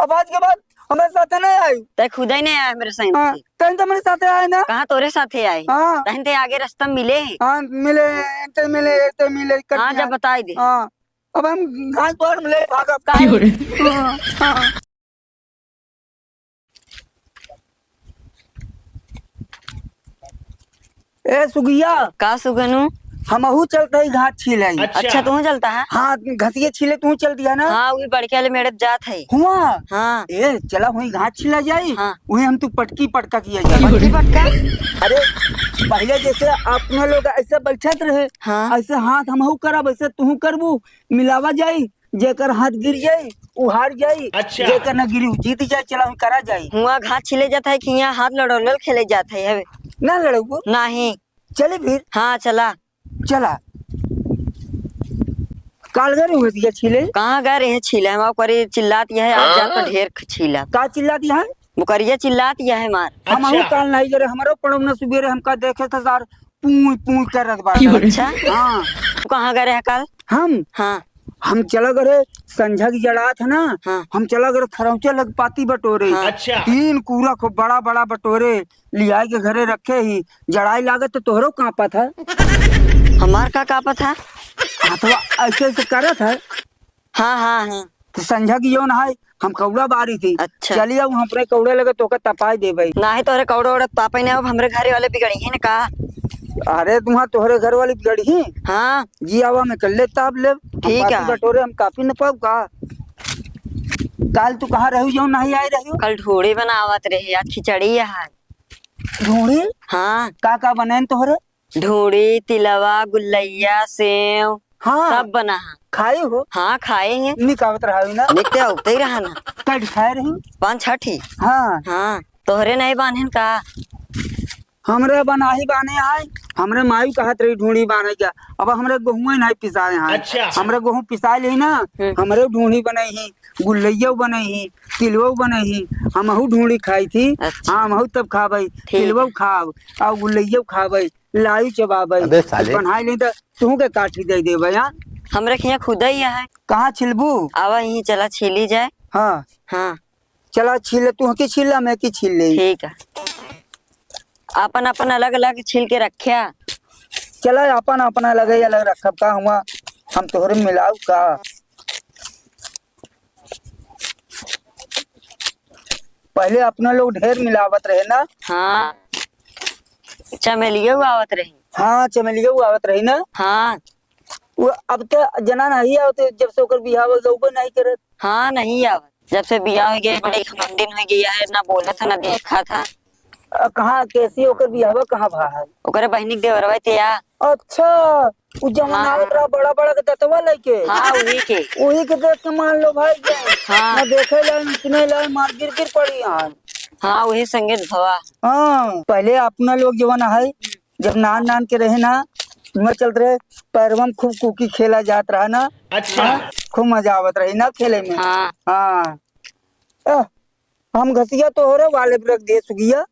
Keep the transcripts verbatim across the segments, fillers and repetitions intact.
अब आज के बाद हमरे साथे नहीं आई। तै खुदै नहीं आया हमरे साथे। हाँ, तै तो हमरे साथे आए ना। कहाँ तोरे साथे आए? हाँ। तहन ते आगे रास्ता में मिले हैं। हाँ, मिले, एते मिले, एते मिले, हाँ, कटिया। जब बताई दे। हाँ, अब हम घास बार मिले, भागब। काहे? हाँ, हाँ। ए सुगिया। का सुगनू? हमहू चलत हई घास छीले। अच्छा। अच्छा, तू चलता है? हाँ, घसिया छीले तू चलती है ना? हाँ, वही बड़के वाले मेड़े जात है। हुआ? हाँ। ए, चला वहीं घास छीला जाई। हाँ। वहीं हम तू पटकी पटका किया जाए। पटकी पटका? अरे, पहले जैसे अपने लोग ऐसे बैठत रहे, हाँ। ऐसे हाथ हमहू करब, ऐसे तू करबू, मिलावा जाई। जेकर हाथ गिर जाई, उ हार जाई। अच्छा। जेकर ना गिरी, उ जीत जाई। चला, हम करा जाई। हुआ घास छिले जात है कि यहाँ हाथ लड़ौलल खेले जात है? हवे। ना लड़ौबो? नहीं। चले फिर? हाँ, चला। चला। काल गए रहे घसिया छिले? कहाँ गए रहे छिले? हम ओकरे चिल्लात यह है, आज जात तो हाँ? ढेर ख-, छिला। का चिल्लात यह है? मुकरिया चिल्लात यह है मार। हम अच्छा। काल नहीं गए रहे, हमारो पड़ोम ना सुबेरे हमका देखे था सार, पूई पूई करत बा। अच्छा। हाँ। तू कहाँ गए रहे काल? हम? हाँ। हम चला गए रहे, संझा की जड़ात है ना, हाँ। हम चला गए रहे खरौचा लग पाती बटोरे। हाँ। अच्छा। तीन कूरा खूब बड़ा बड़ा बटोरे, लियाई के घरे रखे ही, जड़ाई लागत तो तोहरो कांपत है। हमार का कांपत है? हाथवा ऐसे ऐसे करत है। हाँ, हाँ, हाँ। तो संझा की जौन है, हम कौड़ा बारी थी। अच्छा। चली आऊ, हम अपने कौड़े लगे तोके तपाई देबे। नाही, तोहरे कौड़े ओड़े तापे नहीं, अब हमरे घरे वाले बिगड़ी हैं ना का? अरे, तुहाँ तोहरे घर वाली बिगड़ी हैं? हाँ। जी, आवा, मैं कल्ले ताप लेब। हम ठीक बाटी है। बटोरे, हम काफी न पाऊ का? काल तू कहाँ रहू, जौन नहीं आई रहू? कल ढोड़ी बनावत रही, आज खिचड़ी है। ढोड़ी? हाँ। का का बने तोहरे? ढोड़ी, तिलवा, गुल्लैया, सेव, हाँ। सब बना है। खाए हो? हाँ, खाए हैं। निकावत रहा ना? निकते उगते ही रहा ना। कट खाए रही? पाँच छठी। हाँ। हाँ, तोहरे नहीं बान्हन का? हमरे बनाही बाने आए, हमरे माई कहत रही ढोड़ी बाने का। अब हमरे गहुए नहीं पिसाए हैं। अच्छा। हमरे गहूँ पिसाए ले ना, हम्म। हमरे ढोड़ी बने ही, गुल्लैया बने ही, तिलवा बने ही, हमहू ढोड़ी खाई थी। अच्छा। हाँ, हमहू तब खाबे, ठीक तिलवा है। खाब, और गुल्लैया खाबे। लायू चबाबै। अबे साले। बनाई लेई त तुहूँ के काठी दे देबै, हाँ? हमरे खियाँ खुदै है। कहाँ छिलबू? आवा यहीं चला छीली जाए। हाँ। हाँ। चला छील ले, तुहूँ की छील ले, मैं की छील ले। ठीक है। आपन आपन अलग अलग छील के रख्या। चला आपन आपन अलग ही अलग रखब का हुआ, हम तोहरे मिलाऊ का? पहले अपना लोग ढेर मिलावत रहे ना। हाँ, चमेलियो आवत रही। हाँ, चमेलियो आवत रही ना। हाँ। वो अब तो जना नहीं आवत, जब से ओकर बियाह हो गए, वो नहीं करत। हाँ, नहीं आवत। जब से बियाह हो गए, बड़े घमंडिन हो गया है, ना बोलत है, ना देखत है। अ, कहाँ, कैसी ओकर बियाहवा कहाँ भा है? ओकरे बहिनी के देवरवा ते आ। अच्छा, उ जवन हाँ। आवत रहा बड़ा बड़ा के दतवा लेके। हाँ, उही के। उही के देख के मान लो भाई जान। हाँ। ना देखे लाए, ना सुने लाए, मार गिर गिर पड़ी यहाँ। हाँ, उही संगे भवा। हाँ, पहले अपना लोग जवन है, जब नान नान के रहे ना, उमर चलत रहे, पैरवा में खूब कुकी खेला जात रहा ना। अच्छा। हाँ, खूब मजा आवत रही ना खेले में। हाँ। हाँ। अ, हम घसिया तोहरे वाले पे रख दिए सुगिया।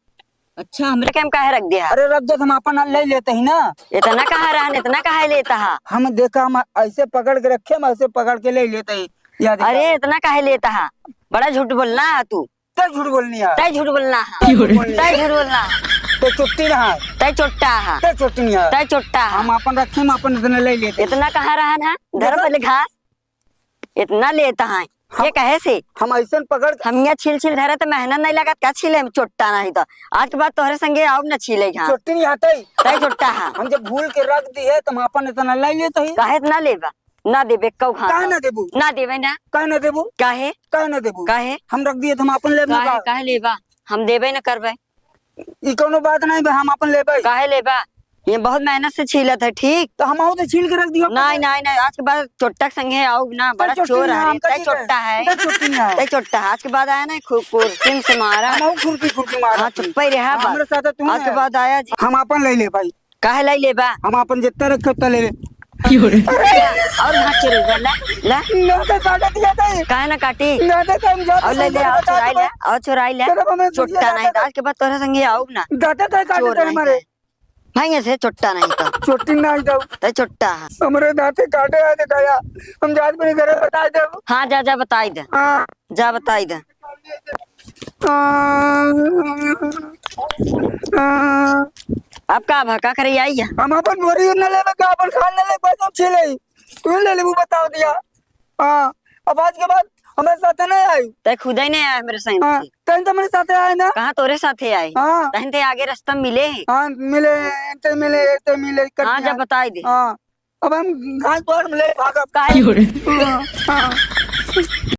अच्छा, हमरे के हम काहे रख दिया? अरे रख दे, हम अपन ले लेते ही ना। इतना कहाँ रहन, इतना काहे लेता हा? हम देखा, हम ऐसे पकड़ के रखे, हम ऐसे पकड़ के ले लेते ही। याद है अरे का? इतना काहे लेता हा? बड़ा झूठ बोलना है तू। तै झूठ बोलनी है। तै झूठ बोलना है। तै झूठ बोलनी है। तै झूठ बोलना है। तै चुट्टी ना है। तै चोट्टा है। तै चोट्टी नहीं है। तै चोट्टा है। हम अपन रखे, हम अपन इतना ले लेते ही। इतना कहाँ रहन है? धर देखा? पहले घास। इतना लेता है। हम, ये कहे से? हम ऐसन पकड़ हम यहाँ छील छील धरे तो मेहनत नहीं लगत, का छीले हम चोट्टा नहीं तो। आज के बाद तोहरे संगे आउब ना छीले यहाँ। चोट्टी नहीं आते ही। तै चोट्टा है। हम जब भूल के रख दी है तो हम अपन इतना ले लेते ही। काहे इतना लेबा? ना देबे कौ घास। काहे ना देबू? ना देबे ना। काहे ना देबू? काहे? काहे ना देबू? काहे? हम रख दिए तो हम अपन लेब ना काहे? का? काहे लेबा? हम देबे ना करबे। ई कौनो बात नहीं बा, हम अपन लेबै। काहे लेबा? ये बहुत मेहनत से छीलत है, ठीक? तो हमहू तो छील के रख दियो। नहीं, नहीं, नहीं, आज के बाद चोट्टा के संगे आउब ना, बड़ा चोट्टी चोर ना, है रे। हम तै कथी चोट्टा के? है। तै चोट्टी ना। तै चोट्टा है। आज के बाद आया ना, खु-, खुरपी से मारा। हमहू खुरपी, खुरपी मारा। हाँ, चुप्पे रहा हाँ, बा। हमरे साथ तू आज के ना। बाद आया जी। हम अपन ले लेबै। काहे लाई लेबा? हम अपन जितना रखे उतना ले ले। और भाग के रह जा, ले, ले। ना तो काटे दिया था। काहे ना काटी? ना तो हम जाते और ले ले, संग और बता चुराई दो। ले, और चुराई ले। चलो, हमें चोट्टा नहीं, आज के बाद तोहरे संगे आउब ना। दादा तो काटे चोर तेरे नहीं मारे। तो। भाई ऐसे चोट्टा नहीं तो। चोट्टी नहीं तो। तै चोट्टा है। हमरे दाते काटे आए दिखाया। हम जात मेरे घरे बताई दे। हाँ, जा, जा, बताई दे। हाँ। जा, बताई दे। अब का भा, का करे आई है? हम अपन बोरी न लेबे का, अपन खान न लेबे, पैसा छीले। तू ले लेबू, बताओ दिया। हाँ, अब आज के बाद हमारे साथे नहीं आई। तै खुदे नहीं आया मेरे साथ। हाँ, तै तो मेरे साथे आए ना। कहाँ तोरे साथे आए? हाँ। तहन ते आगे रास्ता में मिले हैं। हाँ, मिले, इनसे मिले, इनसे मिले, कट हाँ, गया। जब बताई दे। हाँ, अब हम घास पर मिले, भागब। काहे? हाँ, हाँ।